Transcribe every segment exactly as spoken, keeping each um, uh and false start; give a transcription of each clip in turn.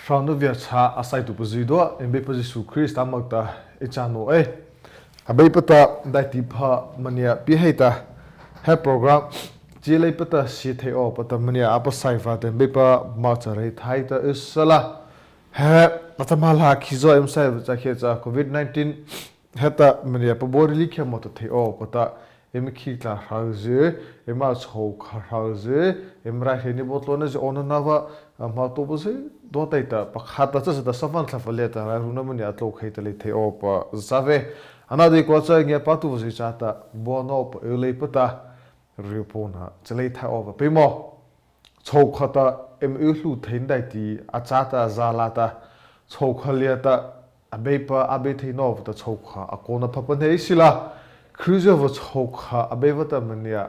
Hrona viasa a saituhpa zydua, eima Beipa Zisu Krista moh ta ei cha naoh ei. Abeipa ta daihti pha maniah pie heih ta, he program chi leipa ta sie thei awpa ta maniah a pasai vâta eima Beipa moh cha reithai ta ei sala. He, atahmâ la khizaw eima saipa cha khiah cha covid nineteen heta maniah pabuai ri likhia moh ta thei awpa ta, eima khih tla hrozie, eima chhôhkha hrozie, eima raihria nie baotuhna zy awnanopa, ama tao pa zy, dua tei ta pakha ta cha sata savan thla fa liata rairuna maniah a tlôkhei ta lei thei awpa za vei. Ano deikua cha ngiapâtuhpa zy châta buaina awpa y leipa ta, ryupauna chalei thai awpa peimawh. Chhôhkha ta eima y hluh thei daihti a châ ta, a za la ta, chhôhkha liata Abeipa a bei thei nawpa ta chhôhkha a kona phapa hnei ei sila. Krizyhpa chhôhkha Abeipa ta maniah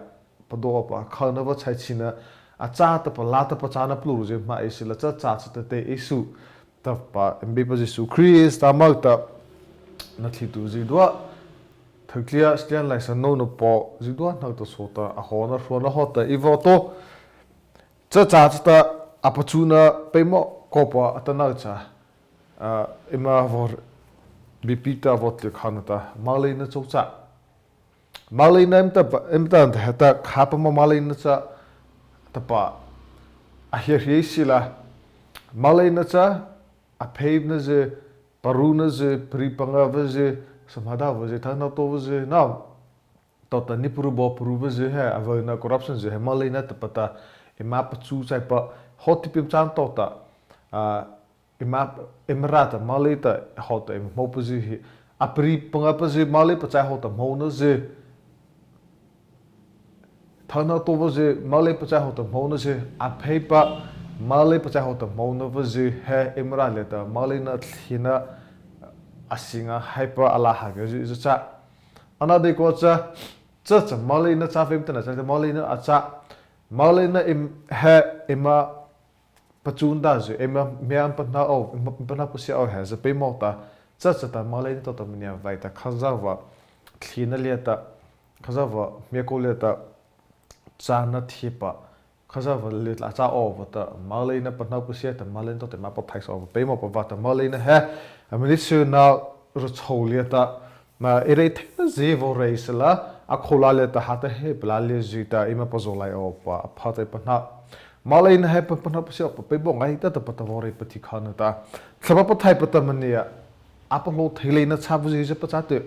pado awpa khona pa chaichhihna a châ tahpa la tahpa châna palôhruzy hmâ ei sila, cha châ chata tei ei suh tahpa eima Beipa Zisu Krista moh ta, nathlietuh zydua, thokha tliah tliah lai sa nô na paw zydua hnohta sawta a hawhna hrohna hawhta ei vaw tao. Cha châ chata a pachuna peimawh kawpa a tah na cha, a, eima vaw, bipi ta vaw tlykhana ta, moleina chô cha. Moleina eima tahpa, eima tahpa heta khâpa ma moleina cha tahpa a hiahri ei sila. Moleina cha a pheina zy, paruna zy, pari pangapa zy, samhadapa zy, thâtihna tao pa zy, no. Tawhta nie paru baw parupa zy he, a vaw na corruption zy he, moleina tahpa ta, eima pachu chaipa, hawti pimchan tawhta, a, eima, eima râh ta, molei ta, hawhta eima hmôpa zy he, a pari pangapa zy, molei pachai hawhta hmôna zy, thâtihna tao pa zy, molei pachai hawhta hmôna zy, a pheipa, molei pachai hawhta hmôna pa zy he, eima râh liata, moleina thlina, a singa haipa a la ha ka zy, zy cha. Ano deikua cha, cha cha moleina cha vei eima tahna cha, moleina a châ. Moleina eima, he, eima pachuna zy, eima miah pahno aw, eima pahno pasia aw he, za peimawh ta, cha chata moleina tawhta maniah vaih ta Khazohpa thlina liata, Khazohpa hmiakô liata, châna thiehpa, Khazohpa liata a châ awpa ta, moleina pahno pasia ta, moleina tawhta eima pathaisa awpa peimawhpa vâta, moleina he, a ministry na rachô liata, ma ei rei theina zy vaw rei sala, a khô la liata hata he pala lia zy ta, eima pazaw lai awpa, a pha ta ei pahno. Moleina he pa pahno pasia awpa peimawh ngaita tahpa ta vaw rei pathi khana ta. Thlahpa Pathaihpa ta maniah a palôh thei leina châ pa zy ei za pachâ tyh.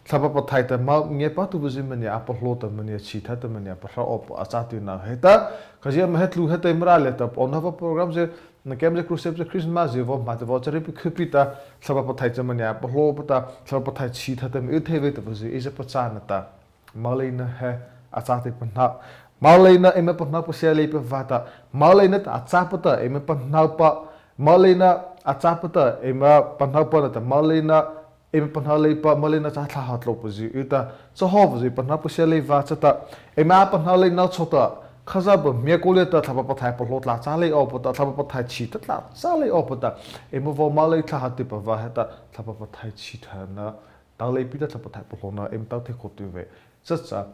Thlahpa Pathaih ta ma ngiapâtuhpa zy maniah a palôh ta maniah chhihthai ta maniah pahro awpa a châ tyh na heta. Khazia ma he tlu heta eima râh liata, awnanopa program zy, na camp zy, crusade zy, Christmas zy vaw hmâ ta vaw charipi khupi ta, Thlahpa Pathaih cha maniah a palôh awpa ta, Thlahpa Pathaih chhihthai ta maniah y thei vei tahpa zy ei za pachâna ta. Moleina he a châ ta ei pahno. Moleina eima pahno pasia leipa vâta. Moleina ta a châpa ta eima pahnopa. Moleina a châpa ta eima pahnopa na ta. Moleina eima pahno leipa. Moleina cha thlâh ha tlôpa zy y ta. Chahawhpa zy pahno pasia lei vâ chata, eima pahno leina chô ta, Khazohpa hmiakô liata Thlahpa Pathaih palôh tla châ lei awpa ta, Thlahpa Pathaih chhihthai tla châ lei awpa ta, eima vaw molei thlâh ha tyhpa vâ heta, Thlahpa Pathaih chhihthai na, tao leipi ta Thlahpa Pathaih palôhna eima tao thei khao tyh vei. Cha cha,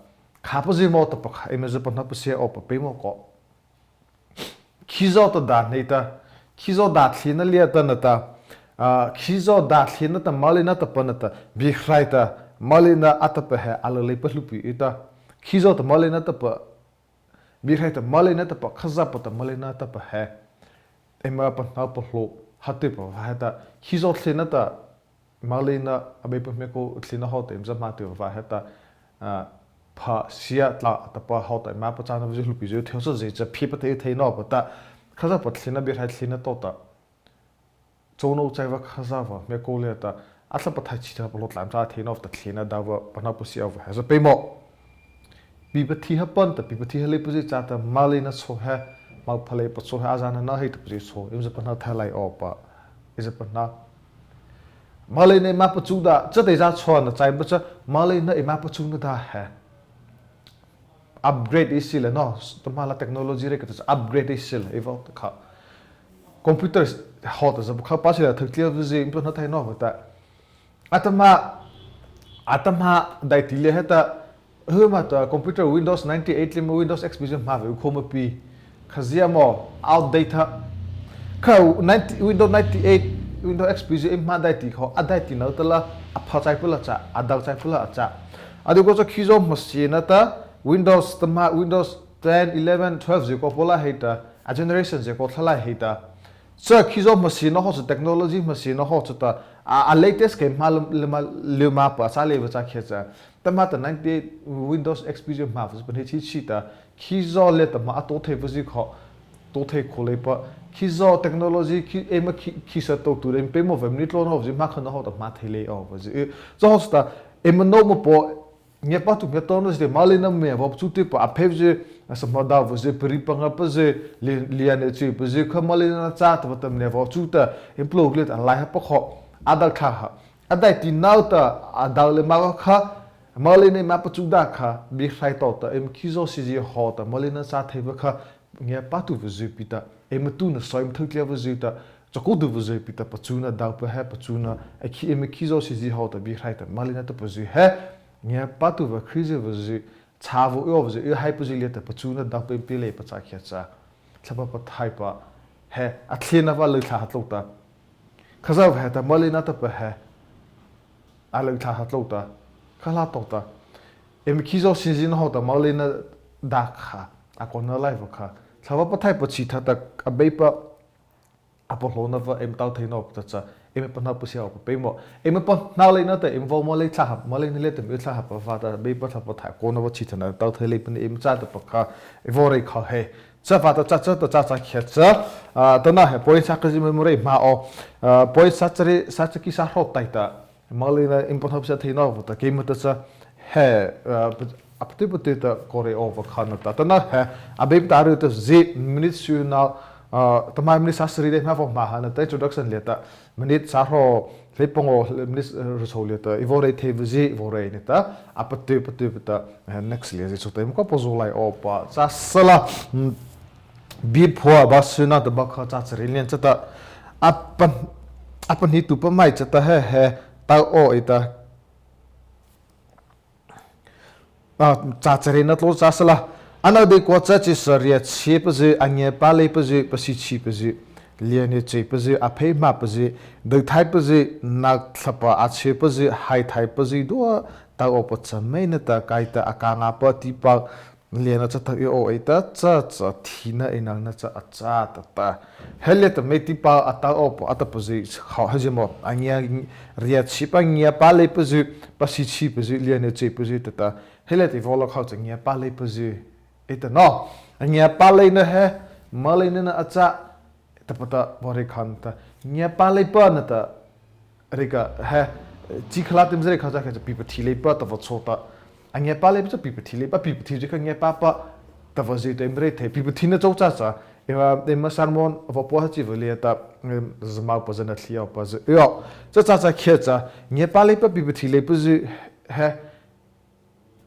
khâpa zy mo tahpa kha, eima za pahno pasia awpa peimawh kaw. Khizaw ta dâh hnei ta, khizaw dâh thlina liata na ta, a, khizaw dâh thlina ta moleina tahpa na ta, biehrai ta, moleina a tahpa he a lâ leipa hluhpi y ta, khizaw ta moleina tahpa, biehrai ta moleina tahpa, Khazohpa ta moleina tahpa he, eima pahno palôh ha tyhpa vâ heta, khizaw thlina ta, moleina Abeipa hmiakô thlina hawhta eima za hmâ tyhpa vâ heta, a, pha sia tla tahpa hawhta eima pachâna vâ zy hluhpi zy thei sa zy cha phapa thei thei nawpa ta, Khazohpa thlina biehrai thlina tawhta, chô no chaipa Khazohpa hmiakô liata, a Thlahpa Pathaih chhihthai palôh tla eima châ thei nawpa ta thlina dâh vâ pahno pasia awpa he za peimawh. Pipathi ha pan ta, pipathi ha leipa zy châta moleina chô he, mo pha leipa chô he, a zâna na hei tahpa zy chô, eima za pahno thei lai awpa, ei za pahno. Moleina eima pachuna dâh, cha tei za chô na chaipa cha, moleina eima pachuna dâh he. Upgrade ei sila no, tahmâ la technology rei kha ta cha upgrade ei sila, ei vaw ta kha. Computer hawhta za pakha pa sila thâtlia vâ zy eima pahno thei nawpa ta. Atahmâ, atahmâ daihti liata heta, hmâ ta computer Windows ninety-eight lei ma Windows X P zy hmâ vei u khao ma pi. Khazia mo, outdated. Kha ninety, Windows ninety-eight, Windows X P zy eima daihti kha, a daihti nota la, a pha chaipa la cha, a dao chaipa la a cha. A di ko cha khizaw hmahsyna ta, Windows ta ma, Windows ten, eleven, twelve zy ko pala hei ta, a generation zy ko thlala hei ta. Cha khizaw hmahsyna haw cha technology hmahsyna haw cha ta, a, a latest kei ma le, le ma, le ma pa cha le va cha khia cha. Ta ma ta ninety-eight Windows X P zy ma va pa ne chi chi ta, khizaw le ta ma a to thei va zy kha, to thei kho le pa, khizaw technology khi, eima khi, khisa to tu le, pe mo va minute lo no zy ma kha no haw ta ma thei le o va zy. Cha haw cha ta, eima no mo po, ngiapâtuh ngiapatona zy te, moleina miah vaw pachu tyh pa, a phei zy, a sa ma dao va zy, pari panga pa zy, li, liana chi pa zy, kha moleina cha ta va ta miah vaw chu ta, eima palôh liata a lai ha pa kha, a dao thla ha. A daihti nota, a dao le ma kha, moleina eima pachu da kha, bie hrai to ta, eima khizaw sie zy haw ta, moleina cha thei va kha, ngiapâtuh va zy pi ta, eima tuna soi eima thei tlia va zy ta, chakao du va zy pi ta, pachuna dao pa he, pachuna, a khi, eima khizaw sie zy haw ta, bie hrai ta, moleina ta pa zy he, ngiapâtuh va Krizyh va zy, cha va o va zy, o hai pa zy liata, pachuna dao pa eima pie le pa cha khia cha. Thlahpa Pathaihpa he, a thlahna va lei thla ha tlo ta. Khazoh he ta, moleina ta pa he, a lei thla ha tlo ta. Kha la to ta. Eima khizaw sie zy na haw ta, moleina da kha. A kona lai va kha. Thlahpa Pathaihpa chi tha ta, Abeipa, a palôh na va, eima tao thei no pa ta cha. Eima panao pa sia o pa pe mo. Eima panao leina ta, eima vaw molei thla ha, moleina le ta eima thla ha pa va ta, Abeipa Thlahpa Pathaihpa kona va chi tha na, tao thei le pa ni eima cha ta pa kha, ei vaw rei kha he. Cha va ta cha cha ta cha cha khia cha. Ah, ta na he, point sa ka zi memory ma o. Ah, point sa cha ri, sa cha ki sa hro tai ta. Moleina eima panao pa sia thei no va ta, kei ma ta cha. He, ah, a pati pati ta kore o va kha na ta. Ta na he, Abeipa ta ri ta zi, minute su na, ah, ta ma minute sa sari de ma va ma ha na ta, introduction liata. Minute sa hro, le pango, minute, eh, ru so liata. I vaw rei thei va zi, i vaw rei ni ta. A pati pati ta, eh, next liata zi so ta, eima ka pa zo lai o pa. Cha sala, mm, bie phua ba su na ta ba kha cha cha ri lian cha ta. A pan, a pan hi tu pa mai cha ta he he, ta o i ta. Ah, cha cha ri na tlo cha sala. Ano dei kua cha chi sa ria chi pa zi, a ngiapâ lei pa zi, pasichi pa zi, liana chi pa zi, a phei ma pa zi, dei thai pa zi, na thlahpa a chi pa zi, hai thai pa zi, dua, ta o pa cha mai na ta, kai ta, a ka nga pa ti pa, liana cha ta i o ei ta, cha cha thina i nang na cha a cha ta ta. He liata mai ti pa a ta o pa a ta pa zi kha he zi mo. A ngia ria chi pa ngiapâ lei pa zi, pasichi pa zi, liana chi pa zi ta ta. He liata i vaw la kha cha ngiapâ lei pa zi. Ei ta no. A ngiapâ lei na he, moleina na a cha, ta pa ta, vaw rei kha na ta. Ngiapâ lei pa na ta, rei ka, he, chi kha la tim zi rei kha cha kha cha pi pa thi lei pa ta va cho ta. A ngiapâ lei pa cha pi pa thi lei pa, pi pa thi zi kha ngiapâ pa, ta va zi ta eima rei thei, pi pa thi na cho cha cha. Eima, eima sermon, va pua ha chi va lia ta, em, zi mau pa zi na thli o pa zi. Yo, cha cha cha khia cha, ngiapâ lei pa pi pa thi lei pa zi, he,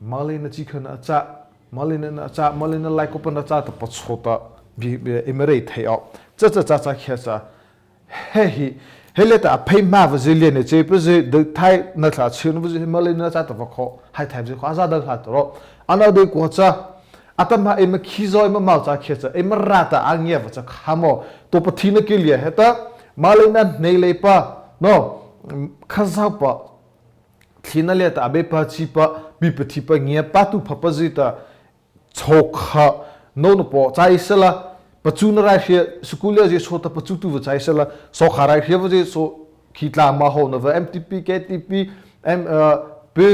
moleina chi kha na a cha, moleina na a cha, moleina lai ko pa na cha ta pa cho ta, bi, bi, eima rei thei o. Cha cha cha cha khia cha. He hi, he liata a phei ma va zi liana chi pa zi, dei thai na thla chi na va zi, moleina cha ta va kho, hai thai va zi kho, a za da thla ta ro. Ano dei kua cha, a ta ma eima khizaw eima mau cha khia cha, eima ra ta a ngia va cha kha mo, to pa thi na ki lia he ta, moleina nei lei pa, no, kha zau pa, Thina liata Abeipa chi pa, pi pa thi pa ngiapâtuhpa pa zy ta, chhôhkha, no no po, chai sala, pachu na rai hria, school liata zy chhao ta pachu tu va chai sala, sawhkha rai hria va zy chhao, khi tla ma hawh na va, M T P, K T P, M, uh, pi,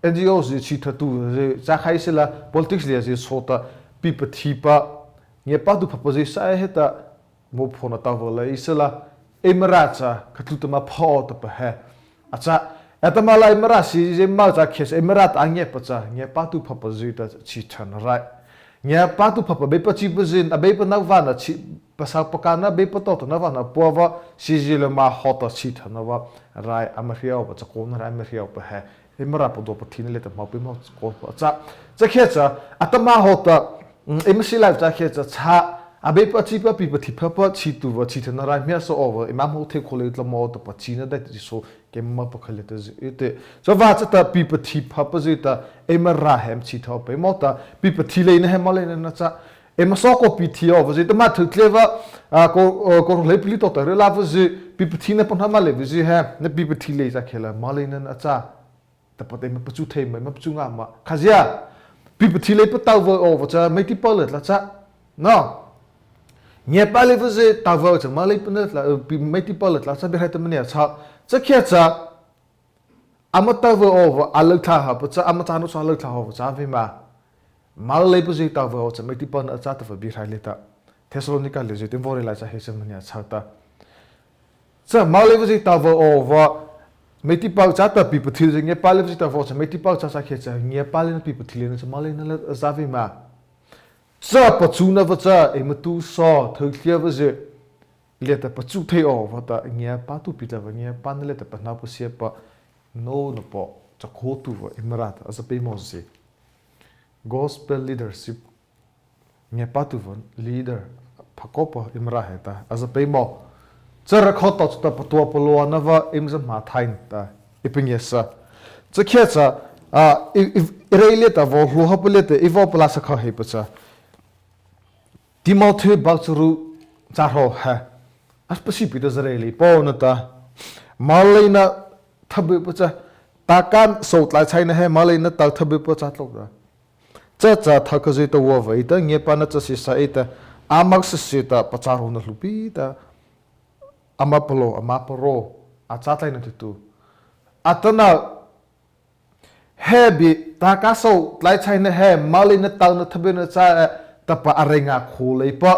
N G O zy chi tha tu, zy cha khai sala, politics liata zy chhao ta, pi pa thi pa, ngiapâtuhpa pa zy sa heta, mo pho na ta va la i sala, eima râh cha, kha tlu ta ma pha ta pa he. A cha, a ta ma la eima râh si zy ma cha khia sa, eima râh ta ngiapâ cha, ngiapâtuhpa pa zy ta chi tha na rai. Ngiapâtuhpa pa Beipa chi pa zy, Abeipa na va na chi, pasau pakana Beipa to ta na va na pua va, si zy la ma hawh ta chi tha na va, rai ama hria pa cha ko na rai ama hria pa he. Eima râh pa do pa thina liata ma pi ma ko pa cha. Cha khia cha, a ta ma hawh ta, mm, eima si lai cha khia cha, cha, Abeipa chi pa pi pa thi pa pa chi tu va chi tha na rai mia so o va, eima mo the kho le tla mo ta pa chi na dai ti so, keima pa kha le ta zy te. Cha va cha ta pi pa thi pa pa zy ta, eima râh hem chi tha pa mo ta, pi pa thi le na hem le na cha, Eima sawchapaw pi thei awpazy, ta ma thei tlai va, a, ko, a, ko ro lei pili to ta re la vazy, pi pathina pahno ma lei vazy he, na pi pathi lei cha khei la, moleina na a châ. Ta pa te ma pachu thei ma, ma pachu ngâ ma. Khazia, pi pathi lei pa tao va awpa cha, mieti pa lei tla cha. No. Ngiapâ lei vazy tao va cha, molei pa na tla, pi mieti pa lei tla cha, bie hai ta mania cha. Cha khei cha, Ama tao va awpa, a lei tla ha pa cha, ama châ no cha lei tla ha pa cha vei ma. Molei pazy tao va awpa cha, mieti pa na a châ ta va bie hai lei ta. Thessalonika lei zy, tin vaw rei lai cha he cha mania cha ta. Cha, molei pazy tao va awpa, mieti pa châ ta pi pathi zy, ngiapâ lei pazy tao va awpa cha, mieti pa châ cha khei cha, ngiapâ lei na pi pathi lei na cha, moleina lei a châ vei ma. Cha pachuna va cha, eima tu saw, thei thei vazy. Liata pachu thei awpa ta, ngiapâ tu pi ta va, ngiapâ na liata pahno pasia pa, no no pa, chakao tu va, eima râh ta, a za peimawh zy. Gospel leadership, ngiapâ tu va, leader, pha kawpa, eima râh he ta, a za peimawh. Cha rakha ta chu ta patua palôh na va, eima za ma thai ta, ei pangiasa. Cha khei cha, a, i, i, i rei liata vaw hluh ha pa liata, ei vaw palâsa kha he pa cha. Timawthy bâ charu châ hrawh he. A pasi pi ta za rei lei paw na ta. Moleina tha bie pa cha. Taka so tlai chai na he, moleina tao tha bie pa cha tlôh ta. Cha cha tha kha zy ta wa va ei ta, ngiapâ na cha si sa ei ta. Ama sa si ta, pachârôhna hluhpi ta. Ama palôh, ama parao. A châ tlai na tu tu. Atanoh He bie, taka so tlai chai na he, moleina tao na tha bie na cha, eh, ta pa a rei ngâ khao lei pa.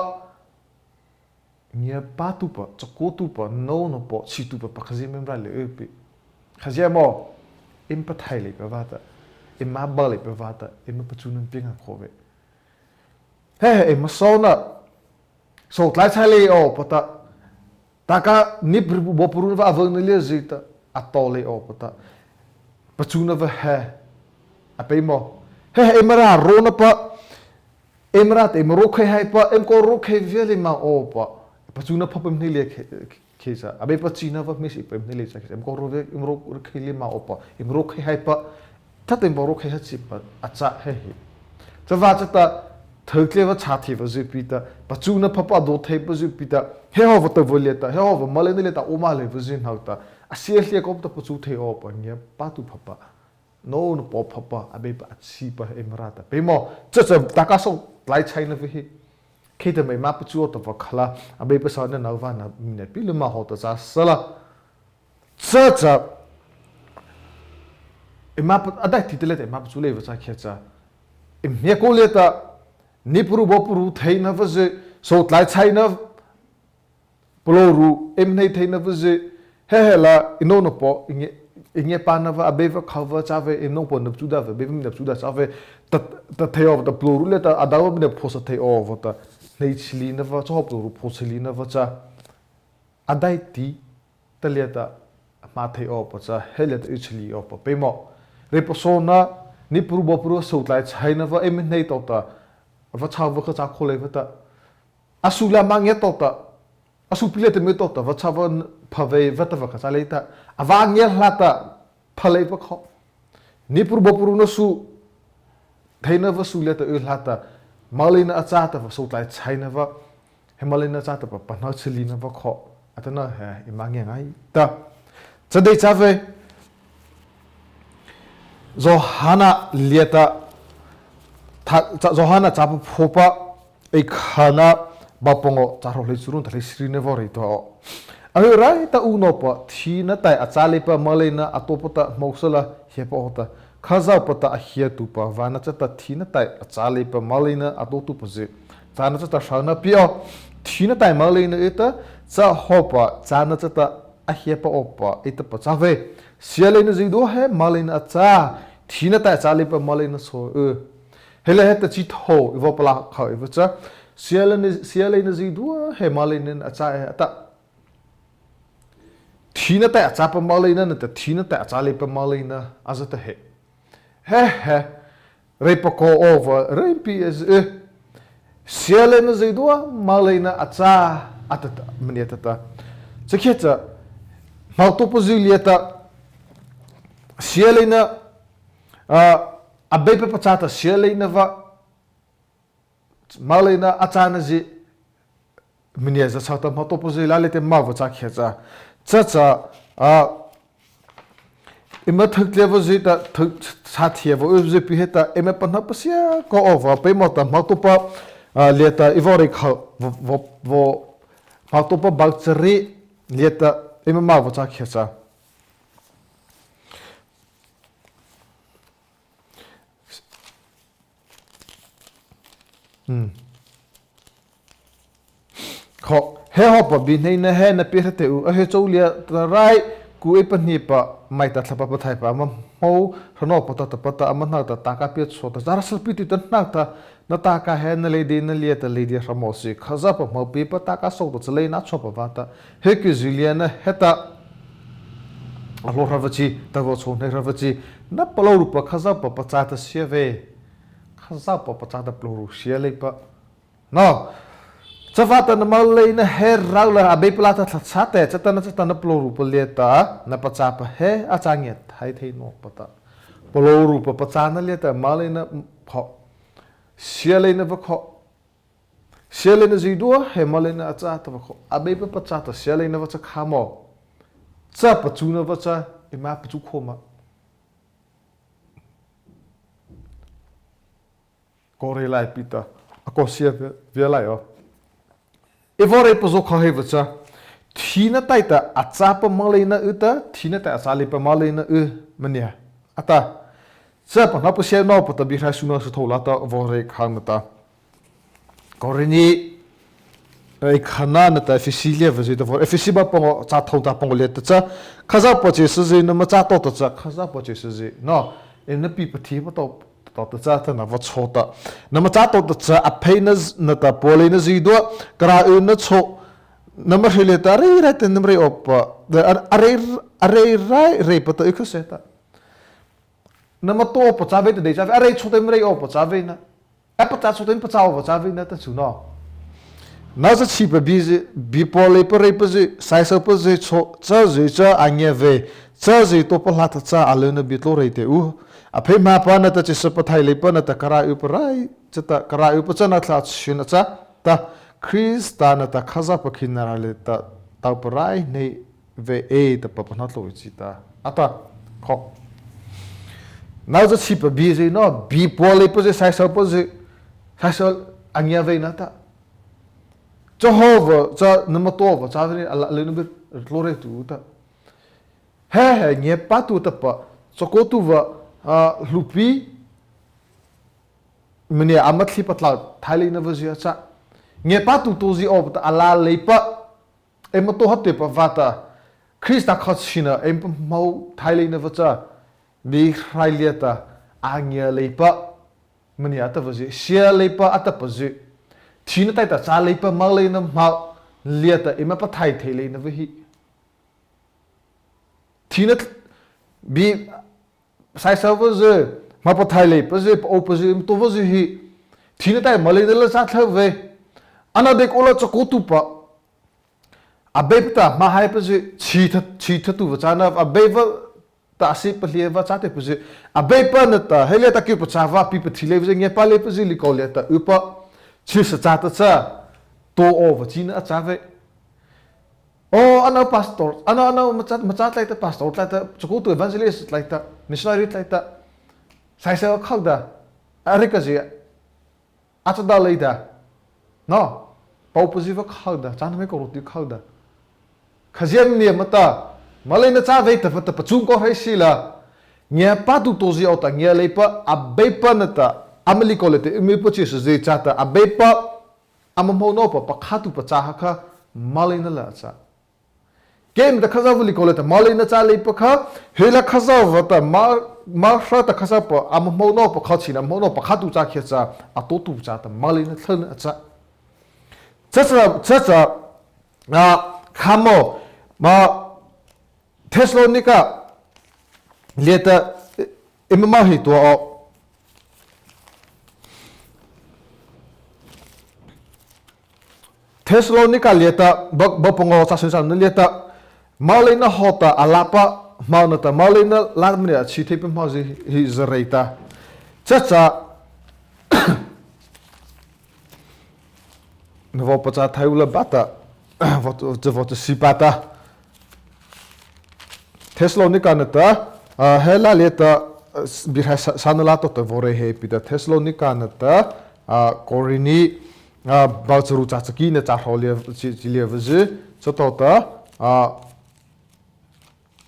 Ngiapâ tu pa, chakao tu pa, no no pa, si tu pa, pa khazia mei ma râh lei e pi. Khazia maw, eima pathai lei pa vâta, eima bâ lei pa vâta, eima pachuna pie ngâ khao vei. He, he, eima so na, so tlai chai lei awpa ta, taka ni pru, bo pru na va a vâ na lei zy ta, a tao lei awpa ta. Pachuna va he, a peimawh. He, he, eima râh ro na pa, eima râh ta, eima ro khei hai pa, eima ko ro khei via lei ma awpa. Pachuna pha pa eima hnei lei khei, khei cha, Abeipa china va hmeiseih pa eima hnei lei cha khei cha, eima ko ro vei, eima ro khei lei ma awpa, eima ro khei hai pa, thata eima ro khei ha chi pa, a châ he he. Cha va cha ta, thei tlai va châ thei vazy pi ta, pachuna pha pa do thei vazy pi ta, he haw va ta va lei ta, he haw va moleina lei ta, o ma lei vazy hnoh ta, a sia hlia kawpa ta pachu thei awpa, ngiapâ tu pha pa. No no pa pha pa, Abeipa a chi pa eima râh ta. Peimawh, cha cha, taka so tlai chai na vei he. Khei ta mei ma pachu awpa ta va kha la, Abeipa sa na nao va na, mi na pi lei ma haw ta cha sala. Cha cha, eima pa, a daihti ta lei ta, eima pachu lei va cha khei cha. Eima hia ko lei ta, ni pru bo pru thei na vazy, so tlai chai na, Palôh ru, eima hnei thei na vazy, he he la, ei no no pa, ei ngia, ei ngiapâ na va, Abeipa kha va cha vei, ei no pa na pachu da vei, Abeipa mi na pachu da cha vei, ta, ta thei awpa ta palôh ru lei ta, a dao va mi na phaosa thei awpa ta, hnei chhi lei na va, cha haw palôh ru phaosa lei na va cha, a daihti, ta lei ta, ma thei awpa cha, he lei ta ei chhi lei awpa, peimawh. Reipasaona, ni pru bo pru so tlai chai na va, eima hnei tao ta, va cha va kha cha khao lei va ta, A su la ma ngia tawhta, a su pi lei ta mi tawhta, va cha va pha vei va ta va kha cha lei ta, a va ngia hla ta, pha lei pa kho. Ni pru bo pru na su, theina va su lei ta y hla ta, moleina a châ ta va so tlai chaina va, he moleina a châ ta va pahno chhi leina va kho, atanoh he eima ngia ngaita. Cha dei cha vei, Zawhana liata, tha, cha, Zawhana châpa phaopa, ei khana, bâ pangawh, châ hrawh hleicharu nata hleisari na vaw rei tua aw. A hei rai ta u nawpa, thina tai a châ leipa moleina a taopa ta hmô sala, hiapa aw ta, Khazohpa ta a hiatuhpa, vâna chata thina tai a châ leipa moleina a taotuhpazy, châna chata hrona pie aw. Thina tai moleina y ta, cha hawhpa, châna chata a hiapa awpa, ei tahpa châ vei. Sialeina zydua he moleina a châ, thina tai a châ leipa moleina so y. He liata heta chi tho, ei vaw palâ khao ei vaw cha. Sialeina, sialeina zydua he moleina a châ ei ta. Thina tai a châpa moleina nata thina tai a châ leipa moleina a za ta he. He he. Reipa kaw aw va, reipi a zy, eh. Sialeina zydua moleina a châ, a tah ta, mania tah ta. Cha khiah cha, hmo tawhpa zy liata, sialeina, ah, Abeipa pachâ ta sialeina va, moleina a châna zy, maniah za chata hmotaopazy lâ liata eima vaw châ khiah cha. Chacha, a, eima thei tlyhpa zy ta, thei, sa thei vaw y zy pi heta, eima pahno pasia kaw awpa, peimawh ta hmotaopa, a, liata ei vaw reih khao, vaw, vaw, vaw, hmotaopa bâ chariah liata eima vaw châ khiah cha. Hmm. Kha, he hawhpa biehneina he na pie hra teh u, a he chô liata rai, ku ei pahniepa, maih ta Thlahpa Pathaihpa ama hmô hra nawpa ta, tahpa ta ama hnohta tâkâ pie chhao ta, châhrasala pie tyh ta hnohta, na tâkâ he na leidiana liata leidia hra mawh sy, Khazohpa hmopiepa tâkâ sawh ta chalei na chhuahpa vâta, he khizaw liana heta a hlaw hra vâ chi, ta vaw chhao hnei hra vâ chi, na palôhrupa Khazohpa pachâ ta sia vei. Khazohpa pachâ ta palôhru sia leipa. No. Chavâta na moleina he rao la Abeipa lâta thlahchhâ teh, chatanachata na palôhrupa liata na pachâpa he a châ ngiahthai thei nawpa ta. Palôhrupa pachâna liata moleina kha, sialeina vâ kha. Sialeina zydua he moleina a châ tahpa kha. Abeipa pachâ ta sialeina vâ cha khâ mawh. Cha pachuna vâ cha eima pachu khao ma. Kawrei lai pi ta, a kaw sia via, via lai aw. Ei vaw reih pazaw kha hei vâ cha. Thina taihta a châpa moleina y ta, thina taihta a châ leipa moleina y, mania. Ata. Cha pahno pasia nawpa ta bie hrai su na su thôh la ta vaw reih khao na ta. Kawrei ni, ei khana na ta Ephesi liata vâ zy ta vaw, Ephesi bâ pangawh, cha thôh ta pangawh liata cha, Khazohpa chyhsa zy nama châ tawhta cha, Khazohpa chyhsa zy. No, ei na pi pathi pa tawh, tawhta cha, ta na vaw chhao ta. Nama châ tawhta cha, a pheina z-, na ta pualeina zydua, kara y na chhao, nama hry liata, a rei rai ta nama rei awpa, a, a rei, a rei rai, reipa ta y khao sy ta. Nama tao awpa châ vei ta dei châ vei, a rei chhao ta eima rei awpa châ vei na. A pachâ chhao ta eima pachâ awpa châ vei na ta chu no. Nâ za chhihpa bie zy, bie pualeipa reipa zy, saisôhpa zy chhao, chazy cha a ngia vei, chazy taopa hlâta cha a lyuna bie tlôh reih teh u. A phei hmâpa na ta chyhsa pathaih leipa na ta kara ypa rai, chata kara ypa cha na thlahchhâna cha, ta, Krista na ta Khazohpa khinarâh liata taopa rai hnei vei ei tahpa pahno tlôh ei chi ta. Ata, kha. Nâ za chhihpa bie zy no, bie pualeipa zy, saisôhpa zy, saisôh a ngia vei na ta. Chahawhpa cha nama tao awpa châ vei, a la-, lyuna bie tlôh reih tuh ta. He he, ngiapâtuh tahpa, chakaotuhpa, a, hluhpi, mania ama thei patlâh thai leina vâ zy a châ. Ngiapâtuh taozy awpa ta a lâ leipa, eima tao ha tyhpa vâta, Krista kha china eima pahmô thai leina vâ cha, bie hrai liata a ngia leipa, mania tahpa zy, sia leipa a tahpa zy. Thina taihta châ leipa moleina ma liata eima pathaih thei leina vâ hi. Thina th-, bie saisôhpa zy, hmâpa thai leipa zy, paawpa zy, eima tao vâ zy hi. Thina taihta moleina la châ thei vei. Ano deikua la chakaotuhpa. Abeipa ta hmâ haipa zy, chhitha, chhithatuhpa châna, Abeipa ta a sie pahleipa châ tyhpa zy. Abeipa na ta, he liata kyhpachâ vâ pih pathi leipa zy, ngiapâ leipa zy likawh liata ypa. Chyhsa châta cha, tao awpa china a châ vei. O, ano pastor, ano, ano machâ, machâ tlai ta, pastor tlai ta, chakaotuh evangelist tlai ta, missionary tlai ta, saisôh khao ta, a rei ka zy, a châta lei ta, no, paawpa zy vâ khao ta, châ nama ei kaw roti khao ta. Khazia mania ma ta, moleina châ vei tahpa ta pachuna kaw hei sila, ngiapâtuh taozy aw ta ngia leipa, Abeipa na ta, ama likawh liata eima ypa chyhsa zy châta, Abeipa, ama hmô nawpa pakhâtuhpa châ ha kha, moleina la a châ. Keima ta Khazohpa likawh liata moleina châ leipa kha, he la Khazohpa ta ma, Mara ta Khazohpa, ama hmô nawpa kha china, ama hmô nawpa pakhâtuh châ khiah cha, a taotuhpa châ ta moleina thei na a châ. Chacha, chacha, a, khâ mawh, ma, Thessalonika liata, eima hmô hih tua aw. Thessalonika liata, bâ, bâ pangawh, châ syno châna liata, moleina hawhta a lâpa, hmô na ta moleina lâ mania a chhi theipa hmô zy hi za rei ta. Chacha, Vaw pachâ thei u la bâ ta, vaw, vaw, vaw si bâ ta. Thessalonika nata, ah, he la liata, ah, Biehrai sa, sâno la to ta vaw rei heih pi ta. Thessalonika nata, ah, Korinthi, ah, bâ charu châ chaki nata châ hrawh liata, chi, chi liata vaw zy, cha to ta, ah,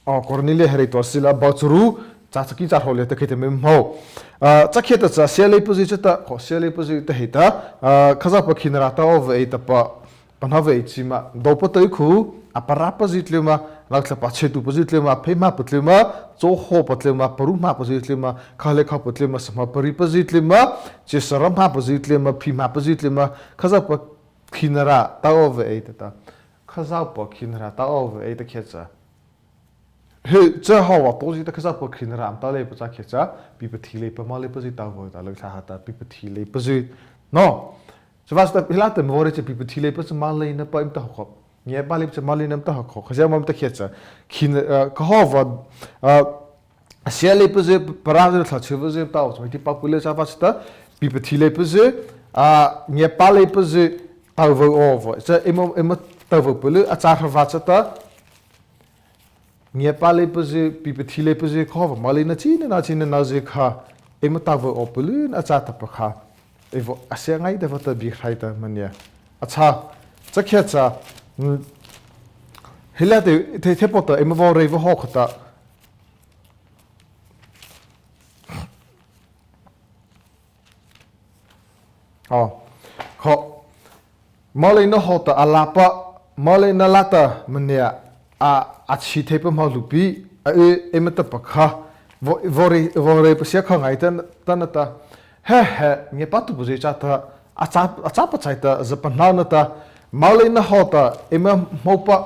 oh, Korinthi liata he rei to sila bâ charu, châ chaki châ hrawh liata kheihta ma hmô. Ah, cha khiahta cha, sia leipazy chata, kho sia leipazy ta heta, ah, Khazohpa khinarâh tao vei tahpa, pahno vei chi ma, do pa tei khu, a parâpazy tlyma, lâ thlahpa chetuhpazy tlyma, phei hmâpazy tlyma, chô hawhpazy tlyma, paru hmâpazy tlyma, khâ lei khâpazy tlyma, sahma paripazy tlyma, chesara hmâpazy tlyma, phi hmâpazy tlyma, Khazohpa khinarâh tao vei tahta. Khazohpa khinarâh tao vei ta khiahta cha. He, cha hawh a to zy ta Khazohpa khinarâh ama tao leipa cha khiahta cha, pipathi leipa moleipazy tao vei ta lâ thlâh ha ta, pipathi leipazy. No. Chavâta hela ta eima vaw rei cha pipathi leipa cha moleina pa eima tao ha kho. Ngiapâ leipa cha moleina eima tao ha kho. Khazia ma eima tao khiahta cha. Khin, ah, kha hawh a, ah, sia leipazy, parâzy, thlahchhâpazy tao, cha mithi pa pu lei chavâta cha ta, pipathi leipazy, ah, ngiapâ leipazy, tao vei aw vei. Cha eima, eima tao vei pu lei, a châ hrawh vâta cha ta, ngiapâ leipazy, pipathi leipazy, kha hawh a moleina chi na na chi na na zy kha, eima tao vei aw pu lei na a châ tahpa kha. Ei vaw, a sia ngaita vâta Biehrai ta mania. A châ, cha khiahta cha, mm, hela te, te, te pota, eima vaw rei vaw hawh kha ta. Oh. Kho. Moleina hawhta a lâpa, moleina lâta mania, a, a chi theipa hmo hluhpi, a e, eima tahpa kha, vaw, vaw rei, vaw rei pasia kha ngaita, ta na ta. He, he, ngiapâtuhpazy chata, a châ, a châ pachai ta, za pahno na ta, moleina hawhta, eima hmô pa,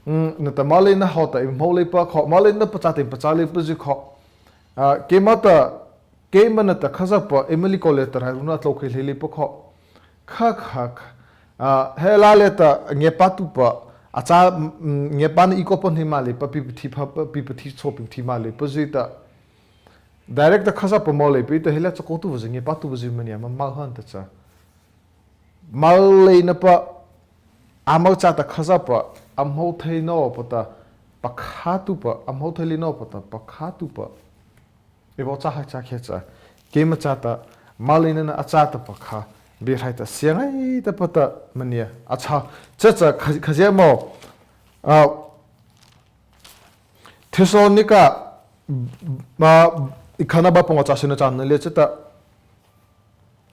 mm, na ta moleina hawhta, eima hmô leipa kho, moleina pachâ ta eima pachâ leipazy kho. Ah, keima ta, keima nata Khazohpa, eima likawh liata rairuna tlôkhei leipa kho. Kha, kha, kha. Ah, he la liata ngiapâtuhpa, a châ, mm, ngiapâna ei kawpa hnei ma leipa, pipathi pha, pipathi chhao, pipathi ma leipazy ta. Direct ta Khazohpa moleipa ta, hela chakaotuhpazy, ngiapâtuhpazy mania, ma, ma hana ta cha. Moleina pa, âmo châta Khazohpa, a hmô thei nawpa ta, pakhâtuhpa, a hmô thei lei nawpa ta, pakhâtuhpa. Ei vaw châ ha cha khiahta cha. Keima chata, moleina na a châ tahpa kha, Biehrai ta sia ngaita pa ta mania. A châ, cha cha kha, khazia ma, ah, Thessalonika, ah, eikhatna bâ pangawh châ syno châ na liata cha ta.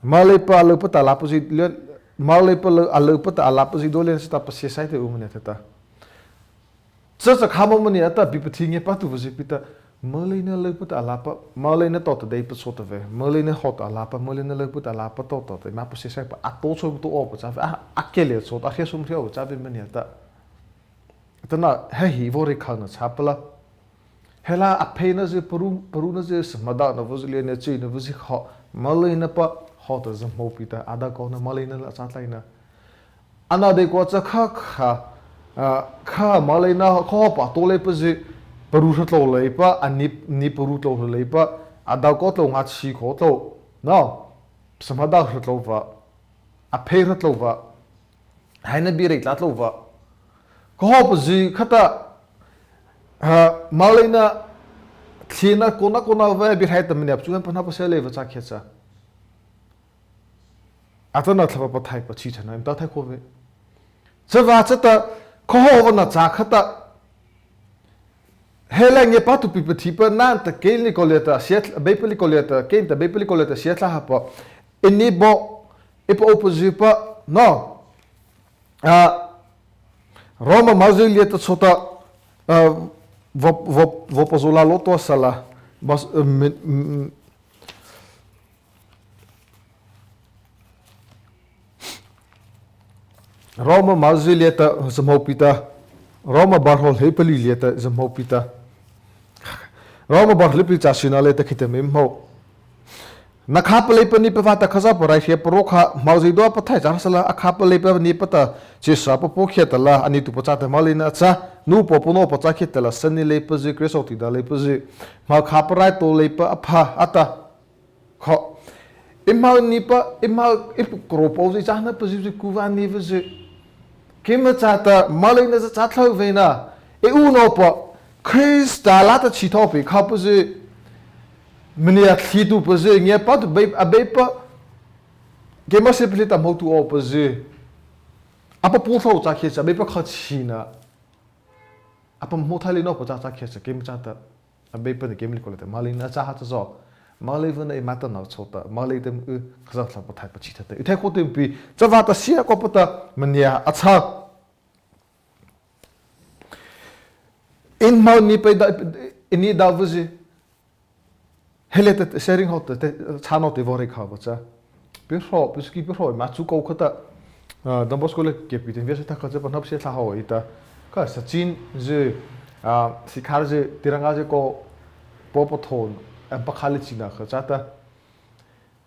Moleipa a lôpa ta a lâpazy liata, moleipa lô, a lôpa ta a lâpazy dua liata cha ta pasia sai ta u mania ta ta. Cha cha kha ma mania ta pipathi ngiapâtuhpazy pi ta, moleina lôpa ta a lâpa, moleina tawhta dei pachâ ta vei, moleina hawhta a lâpa, moleina lôpa ta a lâpa tawhta dei ma pasia sai pa, a to chhao to awpa châ vei, a, a kei lei chhao, a hria sum hria awpa châ vei mania ta. Tahna, he hi vaw rei khâ na châ pa la. Hela a pheina zy, paru, paruna zy, sahma dahna vaw zy, liana china vaw zy kho, moleina pa, hawhta za hmô pi ta, a daokaw na moleina la a châ tlai na. Ano deikua cha kha kha, ah, kha moleina kha hawhpa to leipazy, paru hra tlô leipa, a ni, ni paru tlô hra leipa, a daokaw tlô ngâchhih khaw tlô, no, sahma dah hra tlô va, a phei hra tlô va, haina bie rei tlâ tlô va. Kha hawhpazy kha ta, ah, moleina, thina kona kona va Biehrai ta mania, chu hen pahno pasia lei va cha khiahta cha. Atanoh Thlahpa Pathaihpa chhihthana eima tao thei khao vei. Chavâta chata, kha hawhpa na châ kha ta, he la ngiapâtuhpa pipathi pa nata kei likawh liata sia, Abeipa likawh liata, kei nata Abeipa likawh liata sia thlâh ha pa. Eini bo, ei paopazy pa, no. Ah, Rômâ mozy liata chhao ta, ah, vaw, vaw, vaw pazao la lo tua sala, bas, eh, min, mm, Rômâ mozy liata za hmô pi ta, Rômâ bâ hrawh hleipalih liata za hmô pi ta. Rômâ bâ hrawh hleipalih châ syno liata kheihta ma hmô. Na khâpa leipa niepa vâta Khazohpa raihria parao kha, hmo zydua pathaih châ sala, a khâpa leipa niepa ta chyhsa papuakhiah ta la, a nietuhpa châta moleina a châ, nôpaw panawpa châ khiah ta la, sani leipazy, Krizyh hawhti dâh leipazy, hmo khâpa raitô leipa a pha, a tah. Kho. Eima nipa, eima, ei pakropazy châ na pazy zy ku vâ ni vazy. Keima châta moleina za châ thao vei na. Ei unawhpa, Krista lâta chhi thao pi kha pazy. Mania thli tu pazy, ngiapâtuhpa, Abeipa. Keima sie pali ta hmô tu awpazy. A papua thao châ khiah cha, Abeipa kha chhina. A pahmô thai lei nawpa châ châ khiah cha, keima châta. Abeipa na keima lei ko lei ta, moleina châ ha cha zo. Molei vâna eima ta na chô ta, molei ta, u, Khazoh Thlahpa Pathaihpa chhihthata. U thei khao ta pi, chavâta sia kawpa ta, mania a châ. Eima nipa da, eini da vazy. He liata sharing hawhta, te, chhâ no te vaw rei khao va cha. Pi hro, pi suki pi hro, ma chu ko khata. Ah, Don Bosco le ke pi ten viasa ta kha cha pa nap se thla hao ei ta. Ka Sachin zy, ah, Sikhar zy, Tiranga zy ko, po po thon, am pa kha le china kha cha ta.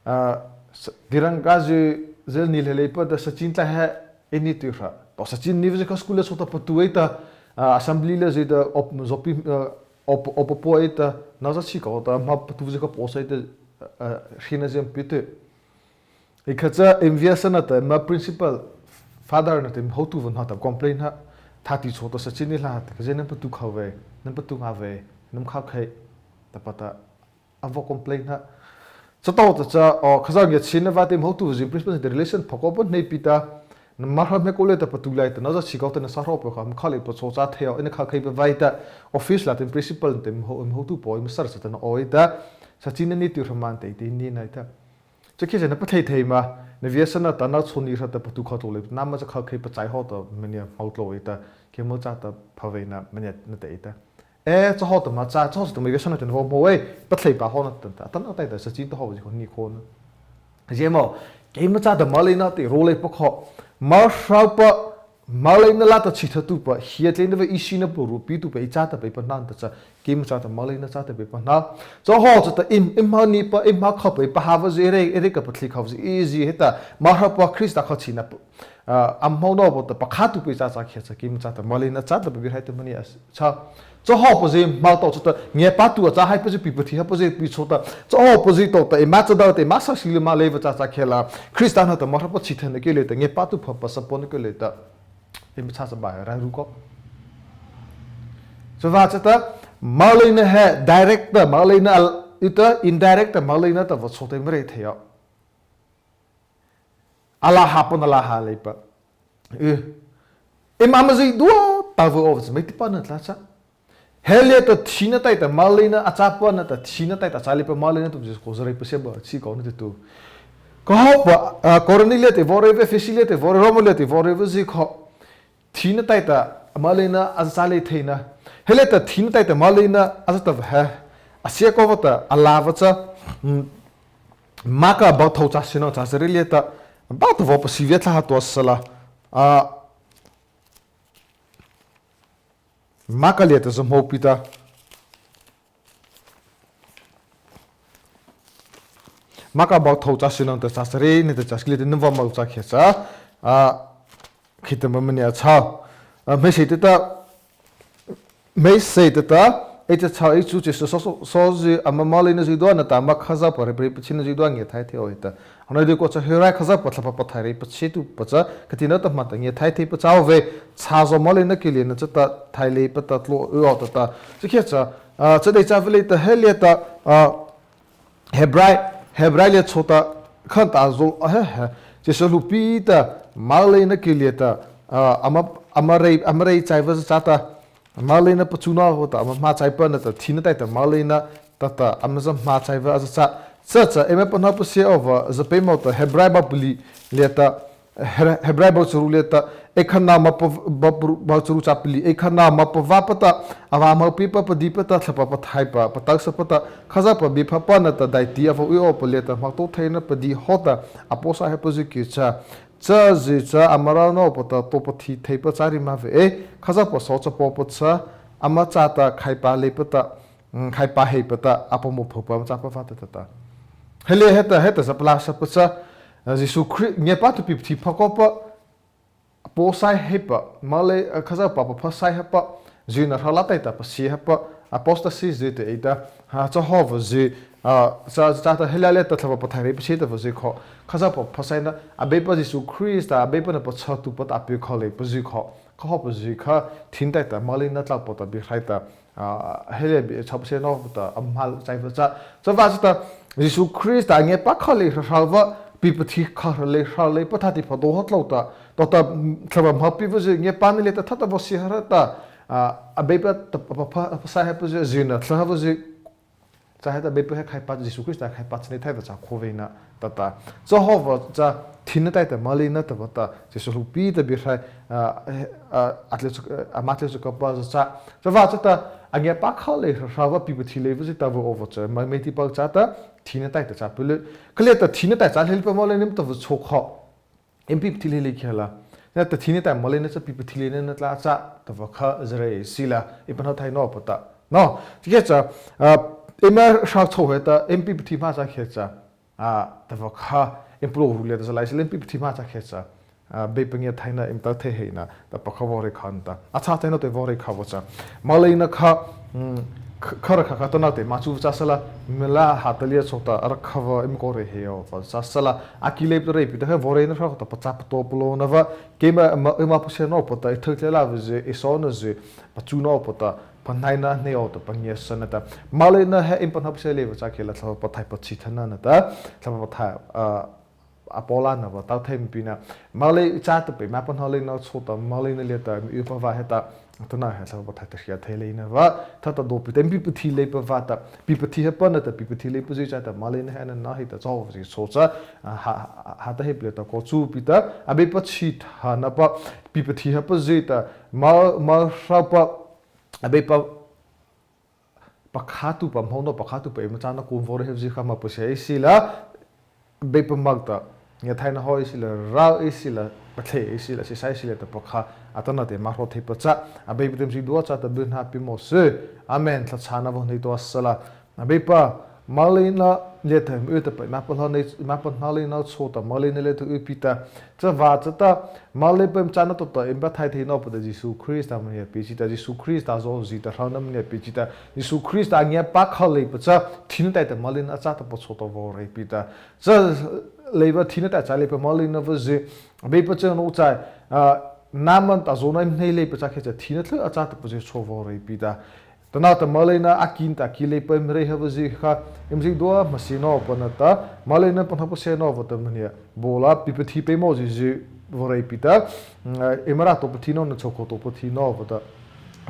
Ah, Sa-, Tiranga zy, zy ni le le pa ta Sachin tla he, eini tu hra. To Sachin ni vazy kha school le chô ta patu ei ta, ah, assembly le zy ta, op, zopi, ah, op, op, op, ei ta, na za chi ka ta, ma patu vazy kha po sai ta, ah, ah, hina zy am pi tu. Ei kha cha, M V S na ta, ma principal, father na ta, hawhtu va na ta, complain ha, thati chô ta Sachin ni la, ta, ka zy nam patu khao vei, nam patu nga vei, nam khao khai, ta pa ta, a vaw complain ha. Cha to ta cha, o, Khazoh ngiachhiena vâta hmô tu zy, principal zy relation pha ko pa nei pi ta, na ma hra me ko le ta patu lai ta, na za chi ko ta na sa hro pa kha, ma kha le pa chô cha thei o, eina kha khai pa vai ta, office la ta principal ta hmô, hmô tu po, ma sar sa ta na o ei ta, Sachin ni tu hra man te, te ni na ei ta. Cha khi cha na pa thei thei ma, na viasa na ta na chô ni hra ta patu kha to le, na ma cha kha khai pa chai ho ta, mania hmô tlo ei ta, keima châta pha vei na, mania na te ei ta. E, cha hawhta ma cha, cha hawhta ma viasa na ta na vaw hmô ei, pathlei pa haw na ta ta, ta na tai ta Sachin ta haw zy ko ni ko na. Zy mo, keima châta moleina te ro lei pa kho, ma hra pa, moleina lâta chhithatuhpa, hia tlei na va ei si na pa ru pi tupa, ei châta pa ei pa na ta cha, keima châta moleina châta pa ei pa na. Cha hawh cha ta eim, eima nipa, eima kha pa ei pa ha vazy rei, rei ka pathlei kha vazy, ei zy he ta, ma hra pa Krista kha chhina pa. Ah, a hmô no bo ta pakha tu pi cha cha khia cha keima châta moleina châta pa bi hai ta mania cha. Cha hawh pazy hmô to cha ta ngiapâtuhpa cha hai pazy pi pathi ha pazy pi chô ta. Cha hawh pazy to ta eima cha dao ta eima sa si le ma lei va cha cha khia la. Krista na ta ma hra pa chhithana kei le ta ngiapâtuhpa pa sa pona kei le ta. Eima cha cha ba rai ru ko. Chavâta cha ta moleina he direct ta moleina al-, u ta indirect ta moleina ta va chô ta eima rei thei o. A la ha pa na la ha lei pa. E. Eima ma zydua ta va o va mei ti pa na tla cha. He liata thina taihta moleina a châ pa na ta thina taihta châ lei pa moleina tu zy ko za rei pa sia ba chi ko na te tu. Ko hawh pa, ah, Korinthi liata vaw rei vei, Ephesi liata vaw rei, Roma liata vaw rei vei zy ko. Thina taihta moleina a za châ lei theina. He liata thina taihta moleina a za ta va he. A sia ko va ta a la va cha. Hmm. Maka bau thôh châ syno châ sari liata, bau thôh vaw pasi via tla ha tua sala, a, Maka liata za hmô pi ta. Maka bau thôh châ syno ta châ sari, ni ta châ sari liata na vaw mau châ khia cha, a, Khita ma mania châ. A, hmeiseih ta ta, hmeiseih ta ta, ei ta châ ei chu chi so, so, so, so zy ama moleina zydua nata ama Khazohpa rei, rei pachhina zydua ngiahthai thei aw ei ta. Ano dei ko cha Hebrai Khazohpa Thlahpa Pathaih rei pachhituhpa cha, khatina ta ma ta ngiahthai thei pa châ aw vei, chhâzaw moleina kyh liana cha ta, thai lei pa ta tlô u aw ta ta. Chi khia cha, a, cha dei cha vei lei ta he liata, a, Hebrai, Hebrai liata chô ta, khan ta zo, a he he, Zisu hluhpi ta, moleina kyh liata, a, ama, ama rei, ama rei chaipa za châ ta, moleina pachuna ho ta, ama hmâ chaipa nata, thina taihta moleina ta ta, ama za hmâ chaipa a za châ. Cha cha, eima pahno pasia aw va, za peimawh ta, Hebrai bau palih liata, He-, Hebrai bau charu liata, ei khana ma pa-, bau, bau charu châ palih, ei khana ma pavâpa ta, a va hmopihpa padipa ta, Thlahpa Pathaihpa, patosa pa ta, Khazohpa biepha pa nata daihti a vaw y awpa liata, hmotaotheina padi hawhta, a pawhsai hapa zy kyh cha. Chazy cha ama rao nawpa ta, taopathi theipa châ ri ma vei, Khazohpa sawchapawpa cha, ama châta khaipa leipa ta, mm, khaipa heipa ta, a pamawh phopa ama châ pa vâta ta ta. He liata heta, heta za palâsa pa cha, Zisu Krista, ngiapâtuhpa pi pathi pha kawpa, pawhsai heipa, molei, Khazohpa paphasai hapa, zyhna hra lâ taihta pasia hapa, apostasy zy ta ei ta, ha, cha hawhpa zy, ah, cha, chata he liata Thlahpa Pathaih reipasie tahpa zy kha, Khazohpa phasaina, Abeipa Zisu Krista, Abeipa na Pachhatuhpa ta a pie khao leipa zy kha, kha hawhpa zy kha, thina taihta moleina tlôpa ta bie hrai ta, ah, he liata bie chhao pasia nawpa ta, ama chaipa cha, chavâta chata, Zisu Krista a ngiapâ khao lei hra hra vâ, pipathi khao hra lei hra lei, pathâtih pha do ha tlôh ta, tawhta, mm, Thlahpa hmâ piepa zy, ngiapâna liata thata vaw sie ha hra ta, ah, Abeipa ta, pa, pa, pa, pasai hapa zy, zyhna thlah hapa zy, cha heta Abeipa he khaipa, Zisu Krista khaipa châ nei thaipa cha khao vei na, tah ta. Cha hawhpa cha, thina taihta moleina tahpa ta, Zisu hluhpi ta bie hrai, ah, eh, ah, a tlyh chu, ah, ama tlyh chu kapa zy cha. Chavâta chata, a ngiapâ khao lei hra hra vâ pipathi leipa zy ta vaw awpa cha, ma mei ti pa chata, thina taihta cha pule. Kha liata thina taih cha leipa moleina tahpa chô kha. Eima pipathi lei lei khiahta la. Nata thina taih moleina cha pipathi leina tlai cha tahpa kha zy rai sila, eima pahno thei nawpa ta. No, chakha cha, ah, eima hra chô heta, eima pipathi ma chakha cha, ah, tahpa kha, eima palôhru liata zalai sila, eima pipathi ma chakha cha, ah, Abeipa ngiapâ theina, eima tao thei heihna, tahpa kha vaw rei khao na ta. A châ theina tei vaw rei khao vâ cha. Moleina kha, mm, kh-, kha rakha kha tanoh tei ma chu châ sala, mela ha ta lia chô ta, a rakha vâ eima kaw rei heih awpa châ sala, a ki leipa ta reipi ta he vaw reina hra kha ta pachâ pato palôh na vâ, keima, ma, eima pasia nawpa ta, ei thei tlai la vâ zy, ei sona zy, pachu nawpa ta, pahnaina hnei awpa ta, pangiasa na ta. Moleina he eima pahno pasia leipa cha khiahta la Thlahpa Pathaih pachhihthana na ta, Thlahpa Pathaih, ah, a palôh na vâ, tao thei ma pi na. Molei cha tahpa eima pahno leina chô ta, moleina liata, mi u pa vâ heta, tanoh he Thlahpa Pathaih ta hria thei leina vâ, thata do pi ta, eima pipathi leipa vâ ta, pipathi hapa na ta, pipathi leipa zy cha ta, moleina he na na heta chô zy chô cha, ah, ha, ha, ha ta he pi liata kaw chu pi ta, Abeipa chhihthana pa, pipathi hapa zy ta, ma, ma hra pa, Abeipa Pakhâtuhpa hmô no, Pakhâtuhpa eima châna kaw vaw rei hapa zy kha ma pasia ei sila, Abeipa moh ta, ngiapâ theina hawh ei sila, rao ei sila, pathlei ei sila, siesai sila tahpa kha, atanoh tei ma hro theipa cha, Abeipa ta eima zydua châta byhnâ pie mawh sy. Amen. Thlahchhâna vaw hnei tua sala. Abeipa, moleina liata eima y tahpa, eima pahno leina, eima pahno leina chô ta, moleina liata y pi ta, Chavâta chata, moleipa eima châna tawhta eima pathaih thei nawpa ta Zisu Krista maniah pie chi ta, Zisu Krista zawhzi ta hrona maniah pie chi ta, Zisu Krista a ngiapâ khao leipa cha, thina taihta moleina a châ tahpa chô ta vaw rei pi ta. Cha leipa thina taih cha leipa moleina vâ zy, Abeipa cha no chai, ah, nâma ta zawhna eima hnei leipa châ khiahta cha thina tlyh a châ tahpa zy chô vaw rei pi ta. Tanoh ta moleina a ki ta ki leipa eima rei hapa zy kha, eima zydua hmâ sie nawpa na ta, moleina pahno pasia nawpa ta maniah, baola pipathi peimawhzie zy vaw rei pi ta, mm, eima râh to pathi nawna chô kô to pathi nawpa ta,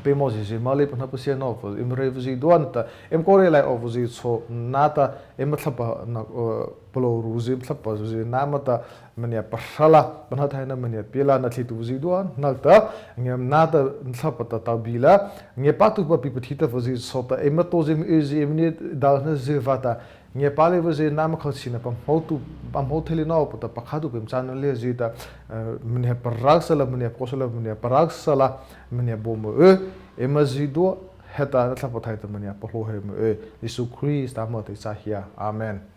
peimawhzie zy, molei pahno pasia nawpa, eima rei vâ zydua na ta, eima kaw rei lai awpa zy chô, nata, eima Thlahpa na, uh, palôhru zy, Thlahpa zy, nâma ta, maniah pahrâ la, pahno theina maniah pie la, nathlietuhpa zydua na ta, ngiapâna ta Thlahpa ta tao bi la, ngiapâtuhpa pipathi tahpa zy chô ta, eima to zy, eima y zy, eima nie dao na zy vâta, ngiapâ lei vâ zy, nâma khochhihna pahmôtuh, pahmô thei lei nawpa ta, Pakhâtuhpa eima châna lei zy ta, eh, maniah parao sala, maniah kaw sala, maniah parao sala, maniah baw mawh y, eima zydua, heta na Thlahpa Pathaih ta maniah palôh heih mawh y, Zisu Krista moh ta ei cha hia. Amen.